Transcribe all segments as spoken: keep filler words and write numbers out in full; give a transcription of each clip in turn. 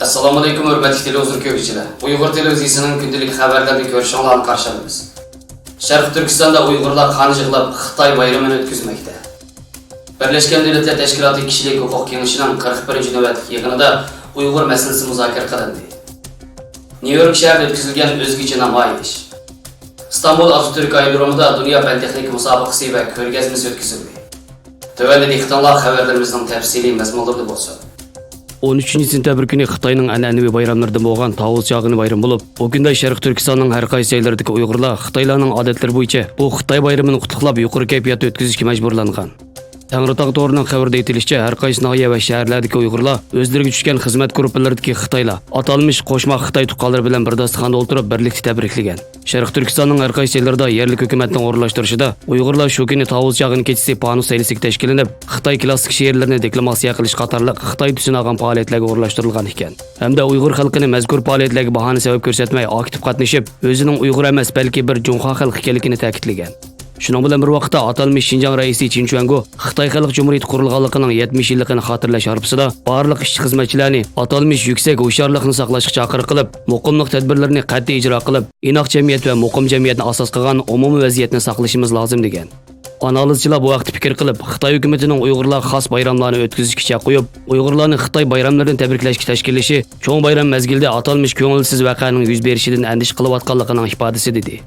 ئەسسالامۇئەلەيكۇم، ھۆرمەتلىك تېلېۋىزور كۆرگۈچىلەر. ئۇيغۇر تېلېۋىزىيىسىنىڭ كۈندىلىك خەۋەرلىرىنى كۆرۈشۈڭلارنى قارشى ئالىمىز. شەرقىي تۈركىستاندا ئۇيغۇرلار قان يىغلاپ خىتاي بايرىمىنى ئۆتكۈزمەكتە. بىرلەشكەن دۆلەتلەر تەشكىلاتى كىشىلىك ھوقۇق كېڭىشىنىڭ قىرىق بىرىنچى نۆۋەتلىك يىغىنىدا ئۇيغۇر مەسىلىسى مۇزاكىرە قىلىندى. نيۇ يورك شەھىرىدە ئۆتكۈزۈلگەن ئۆزگىچە نامايىش. ئىستانبۇل ئاتاتۈرك ئايرودرومىدا دۇنيا پەن تېخنىكا مۇسابىقىسى ۋە كۆرگەزمىسى ئۆتكۈزۈلدى. تۆۋەندە دىققىتىڭلار خەۋەرلىرىمىزنىڭ تەپسىلىي مەزمۇنلىرىدا بولسۇن. ئون ئۈچىنچى سېنتەبىر كۈنى خىتاينىڭ ئەنئەنىۋى بايراملىرىدىن بولغان تاۋۇز چاغىنى بايرىمى بولۇپ، بۇ كۈندە شەرقىي تۈركىستاننىڭ ھەر قايسى جايلىرىدىكى ئۇيغۇرلار خىتايلارنىڭ ئادەتلىرى بويىچە بۇ خىتاي بايرىمىنى قۇتلۇقلاپ، يۇقىرى كەيپىياتتا ئۆتكۈزۈشكە مەجبۇرلانغان. تەڭرىتاغ تورىنىڭ خەۋىرىدە ئېيتىلىشىچە، ھەر قايسى ناھىيە ۋە شەھەرلەردىكى ئۇيغۇرلار ئۆزلىرىگە چۈشكەن خىزمەت گۇرۇپپىلىرىدىكى خىتايلار، ئاتالمىش قوشما خىتاي تۇغقانلىرى بىلەن بىر داستىخاندا ئولتۇرۇپ، بىرلىكتە تەبرىكلىگەن. شەرقىي تۈركىستاننىڭ ھەر قايسى جايلىرىدا يەرلىك ھۆكۈمەتنىڭ ئورۇنلاشتۇرۇشىدا ئۇيغۇرلار شۇ كۈنى تاۋۇز چاغىنى كېچىسى پانۇس سەھنىسىگە تەشكىللىنىپ، خىتاي كلاسسىك شېئىرلىرىنى دېكلاماتسىيە قىلىش قاتارلىق خىتاي تۈسىنى ئالغان پائالىيەتلەرگە ئورۇنلاشتۇرۇلغان ئىكەن. ھەمدە ئۇيغۇر خەلقىنى مەزكۇر پائالىيەتلەرگە باھانە سەۋەب كۆرسەتمەي، ئاكتىپ قاتنىشىپ، ئۆزىنىڭ ئۇيغۇر ئەمەس، بەلكى بىر جۇڭخۇا خەلقى ئىكەنلىكىنى تەكىتلىگەن. شۇنىڭ بىلەن بىر ۋاقىتتا، ئاتالمىش شىنجاڭ رەئىسى چىن چۈەنگو خىتاي خەلق جۇمھۇرىيىتى قۇرۇلغانلىقىنىڭ يەتمىش يىللىقىنى خاتىرىلەش ھارپىسىدا بارلىق ئىشچى-خىزمەتچىلەرنى ئاتالمىش يۈكسەك ھوشيارلىقنى ساقلاشقا چاقىرىق قىلىپ، مۇقىملىق تەدبىرلىرىنى قەتئىي ئىجرا قىلىپ، ئىناق جەمئىيەت ۋە مۇقىم جەمئىيەتنى ئاساس قىلغان ئومۇمىي ۋەزىيەتنى ساقلىشىمىز لازىم، دېگەن. ئانالىزچىلار بۇ ھەقتە پىكىر قىلىپ، خىتاي ھۆكۈمىتىنىڭ ئۇيغۇرلارغا خاس بايراملارنى ئۆتكۈزۈشكە چەك قويۇپ، ئۇيغۇرلارنى خىتاي بايراملىرىنى تەبرىكلەشكە تەشكىللىشى چوڭ بايرام مەزگىلىدە ئاتالمىش كۆڭۈلسىز ۋەقەنىڭ يۈز بېرىشىدىن ئەندىشە قىلىۋاتقانلىقىنىڭ ئىپادىسى، دېدى.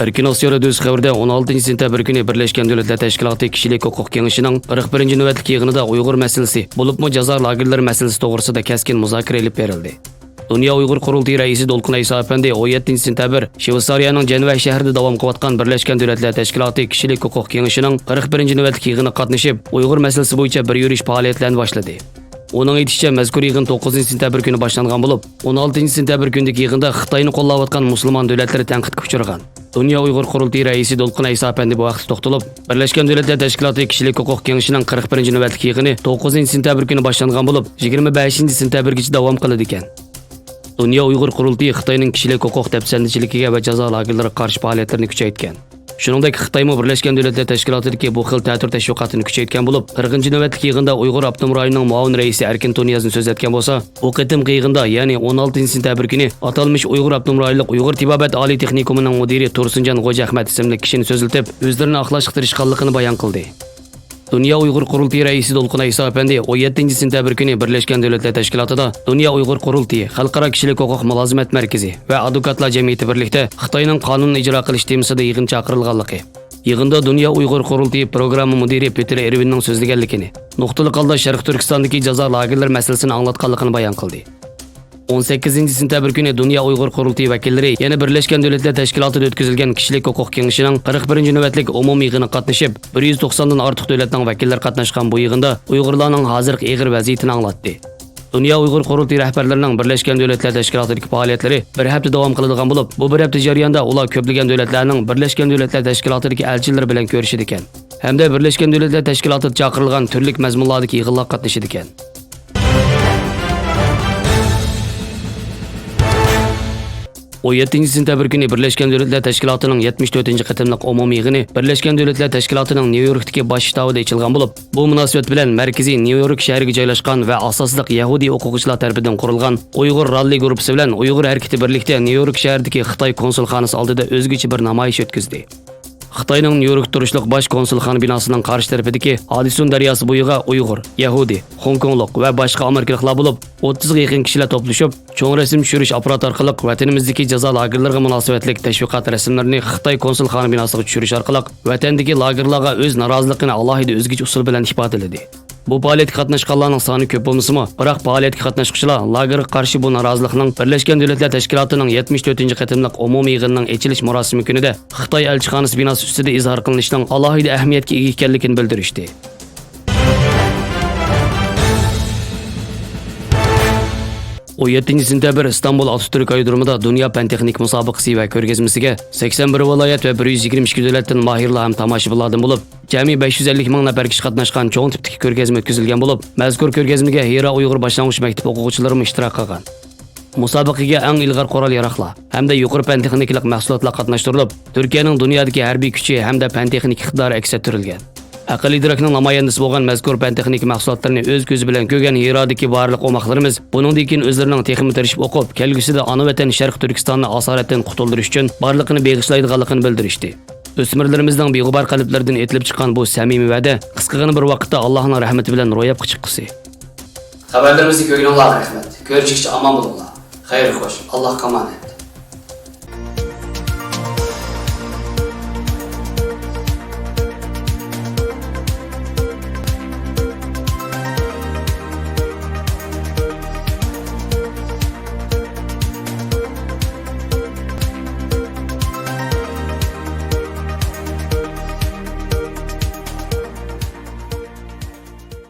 ئەركىن ئاسىيا رادىيوسى خەۋىرىدە، ئون ئالتىنچى سېنتەبىر كۈنى بىرلەشكەن دۆلەتلەر تەشكىلاتى كىشىلىك ھوقۇق كېڭىشىنىڭ قىرىق بىرىنچى نۆۋەتلىك يىغىنىدا ئۇيغۇر مەسىلىسى، بولۇپمۇ جازا لاگېرلىرى مەسىلىسى توغرىسىدا كەسكىن مۇزاكىرە ئېلىپ بېرىلدى. دۇنيا ئۇيغۇر قۇرۇلتىيى رەئىسى دولقۇن ئەيسا ئەپەندى ئون يەتتىنچى سېنتەبىر شۋېتسارىيەنىڭ جەنۋە شەھىرىدە داۋام قىلىۋاتقان بىرلەشكەن دۆلەتلەر تەشكىلاتى كىشىلىك ھوقۇق كېڭىشىنىڭ قىرىق بىرىنچى نۆۋەتلىك يىغىنىغا قاتنىشىپ، ئۇيغۇر مەسىلىسى بويىچە بىر يۈرۈش پائالىيەتلەرنى باشلىدى. ئۇنىڭ ئېيتىشىچە، مەزكۇر يىغىن توققۇزىنچى سېنتەبىر كۈنى باشلانغان بولۇپ، ئون ئالتىنچى سېنتەبىر كۈنىدىكى يىغىندا خىتاينى قوللاۋاتقان مۇسۇلمان دۆلەتلىرى تەنقىدكە ئۇچرىغان. دۇنيا ئۇيغۇر قۇرۇلتىيى رەئىسى دولقۇن ئەيسا ئەپەندى بۇ ھەقتە توختىلىپ، بىرلەشكەن دۆلەتلەر تەشكىلاتى كىشىلىك ھوقۇق كېڭىشىنىڭ قىرىق بىرىنچى نۆۋەتلىك يىغىنى توققۇزىنچى سېنتەبىر كۈنى باشلانغان بولۇپ، يىگىرمە بەشىنچى سېنتەبىرگىچە داۋام قىلىدىكەن. دۇنيا ئۇيغۇر قۇرۇلتىيى خىتاينىڭ كىشىلىك ھوقۇق دەپسەندىچىلىكىگە ۋە جازا لاگېرلىرىغا قارشى پائالىيەتلىرىنى كۈچەيتكەن. شۇنىڭدەك، خىتايمۇ بىرلەشكەن دۆلەتلەر تەشكىلاتىدىكى بۇ خىل تەتۈر تەشۋىقاتىنى كۈچەيتكەن بولۇپ، قىرىقىنچى نۆۋەتلىك يىغىندا ئۇيغۇر ئاپتونوم رايونىنىڭ مۇئاۋىن رەئىسى ئەركىن تۇنىيازنى سۆزلەتكەن بولسا، بۇ قېتىمقى يىغىندا، يەنى ئون ئالتىنچى سېنتەبىر كۈنى ئاتالمىش ئۇيغۇر ئاپتونوم رايونلۇق ئۇيغۇر تېبابەت ئالىي تېخنىكومىنىڭ مۇدىرى تۇرسۇنجان غوجا ئەخمەت ئىسىملىك كىشىنى سۆزلىتىپ، ئۆزلىرىنى ئاقلاشقا تىرىشقانلىقىنى بايان قىلدى. دۇنيا ئۇيغۇر قۇرۇلتىيى رەئىسى دولقۇن ئەيسا ئەپەندى ئون يەتتىنچى سېنتەبىر كۈنى بىرلەشكەن دۆلەتلەر تەشكىلاتىدا دۇنيا ئۇيغۇر قۇرۇلتىيى، خەلقئارا كىشىلىك ھوقۇق مۇلازىمەت مەركىزى ۋە ئادۋوكاتلار جەمئىيىتى بىرلىكتە خىتاينىڭ قانۇننى ئىجرا قىلىش تېمىسىدا يىغىن چاقىرىلغانلىقى، يىغىندا دۇنيا ئۇيغۇر قۇرۇلتىيى پروگرامما مۇدىرى پېتېر ئېرۋىننىڭ سۆزلىگەنلىكىنى، نۇقتىلىق ھالدا شەرقىي تۈركىستاندىكى جازا لاگېرلىرى مەسىلىسىنى ئاڭلاتقانلىقىنى بايان قىلدى. ئون سەككىزىنچى سېنتەبىر كۈنى دۇنيا ئۇيغۇر قۇرۇلتىيى ۋەكىللىرى يەنە بىرلەشكەن دۆلەتلەر تەشكىلاتىدا ئۆتكۈزۈلگەن كىشىلىك ھوقۇق كېڭىشىنىڭ قىرىق بىرىنچى نۆۋەتلىك ئومۇمىي يىغىنىغا قاتنىشىپ، بىر يۈز توقساندىن ئارتۇق دۆلەتنىڭ ۋەكىللىرى قاتناشقان بۇ يىغىندا ئۇيغۇرلارنىڭ ھازىرقى ئېغىر ۋەزىيىتىنى ئاڭلاتتى. دۇنيا ئۇيغۇر قۇرۇلتىيى رەھبەرلىرىنىڭ بىرلەشكەن دۆلەتلەر تەشكىلاتىدىكى پائالىيەتلىرى بىر ھەپتە داۋام قىلىدىغان بولۇپ، بۇ بىر ھەپتە جەريانىدا ئۇلار كۆپلىگەن دۆلەتلەرنىڭ بىرلەشكەن دۆلەتلەر تەشكىلاتىدىكى ئەلچىلىرى بىلەن كۆرۈشىدىكەن ھەمدە بىرلەشكەن دۆلەتلەر تەشكىلاتىدا چاقىرىلغان تۈرلۈك مەزمۇنلاردىكى يىغىنلارغا قاتنىشىدىكەن. ئون يەتتىنچى سېنتەبىر كۈنى بىرلەشكەن دۆلەتلەر تەشكىلاتىنىڭ يەتمىش تۆتىنچى قېتىملىق ئومۇمىي يىغىنى بىرلەشكەن دۆلەتلەر تەشكىلاتىنىڭ نيۇ يوركتىكى باش شتابىدا ئېچىلغان بولۇپ، بۇ مۇناسىۋەت بىلەن مەركىزى نيۇ يورك شەھىرىگە جايلاشقان ۋە ئاساسلىق يەھۇدىي ئوقۇغۇچىلار تەرىپىدىن قۇرۇلغان ئۇيغۇر راللى گۇرۇپپىسى بىلەن ئۇيغۇر ھەرىكىتى بىرلىكتە نيۇ يورك شەھىرىدىكى خىتاي كونسۇلخانىسى ئالدىدا ئۆزگىچە بىر نامايىش ئۆتكۈزدى. خىتاينىڭ نيۇ يوركتا تۇرۇشلۇق باش كونسۇلخانا بىناسىنىڭ قارشى تەرىپىدىكى ئادىسون دەرياسى بويىغا ئۇيغۇر، يەھۇدىي، خوڭكوڭلۇق ۋە باشقا ئامېرىكىلىقلار بولۇپ، ئوتتۇزغا يېقىن كىشىلەر توپلىشىپ، چوڭ رەسىم چۈشۈرۈش ئاپپاراتى ئارقىلىق ۋەتىنىمىزدىكى جازا لاگېرلىرىغا مۇناسىۋەتلىك تەشۋىقات رەسىملىرىنى خىتاي كونسۇلخانا بىناسىغا چۈشۈرۈش ئارقىلىق ۋەتەندىكى لاگېرلارغا ئۆز نارازىلىقىنى ئالاھىدە ئۆزگىچە ئۇسۇل بىلەن ئىپادىلىدى. بۇ پائالىيەتكە قاتناشقانلارنىڭ سانى كۆپ بولمىسىمۇ، بىراق پائالىيەتكە قاتناشقۇچىلار لاگېرغا قارشى بۇ نارازىلىقنىڭ بىرلەشكەن دۆلەتلەر تەشكىلاتىنىڭ يەتمىش تۆتىنچى قېتىملىق ئومۇمىي يىغىنىنىڭ ئېچىلىش مۇراسىمى كۈنىدە خىتاي ئەلچىخانىسى بىناسى ئۈستىدە ئىزھار قىلىنىشىنىڭ ئالاھىدە ئەھمىيەتكە ئىگە ئىكەنلىكىنى بىلدۈرۈشتى. ئون يەتتىنچى سېنتەبىر ئىستانبۇل ئاتاتۈرك ئايرودرومىدا دۇنيا پەن تېخنىكا مۇسابىقىسى ۋە كۆرگەزمىسىگە سەكسەن بىر ۋىلايەت ۋە بىر يۈز يىگىرمە ئىككى دۆلەتتىن ماھىرلار ھەم تاماشىبىنلاردىن بولۇپ، جەمئىي بەش يۈز ئەللىك مىڭ نەپەر كىشى قاتناشقان چوڭ تىپتىكى كۆرگەزمە ئۆتكۈزۈلگەن بولۇپ، مەزكۇر كۆرگەزمىگە ھىرا ئۇيغۇر باشلانغۇچ مەكتىپى ئوقۇغۇچىلىرىمۇ ئىشتىراك قىلغان. مۇسابىقىگە ئەڭ ئىلغار قورال-ياراغلار ھەمدە يۇقىرى پەن-تېخنىكىلىق مەھسۇلاتلار قاتناشتۇرۇلۇپ، تۈركىيەنىڭ دۇنيادىكى ھەربىي كۈچى ھەمدە پەن-تېخنىكا ئىقتىدارى ئەكس ئەتتۈرۈلگەن. ئەقىل-ئىدراكنىڭ نامايەندىسى بولغان مەزكۇر پەن-تېخنىكا مەھسۇلاتلىرىنى ئۆز كۆزى بىلەن كۆرگەن ھىرادىكى بارلىق ئوماقلىرىمىز بۇنىڭدىن كېيىن ئۆزلىرىنىڭ تېخىمۇ تىرىشىپ ئوقۇپ، كەلگۈسىدە ئانا ۋەتەن شەرقىي تۈركىستاننى ئاسارەتتىن قۇتۇلدۇرۇش ئۈچۈن بارلىقىنى بېغىشلايدىغانلىقىنى بىلدۈرۈشتى. ئۆسمۈرلىرىمىزنىڭ بىغۇبار قەلبلىرىدىن ئېتىلىپ چىققان بۇ سەمىمىي ۋەدە قىسقىغىنە بىر ۋاقىتتا ئاللاھنىڭ رەھمىتى بىلەن روياپقا چىققۇسى. خەۋەرلىرىمىزنى كۆرگىنىڭلارغا رەھمەت. كۆرۈشكىچە ئامان بولۇڭلار. خەير خوش. ئاللاھقا ئامانەت.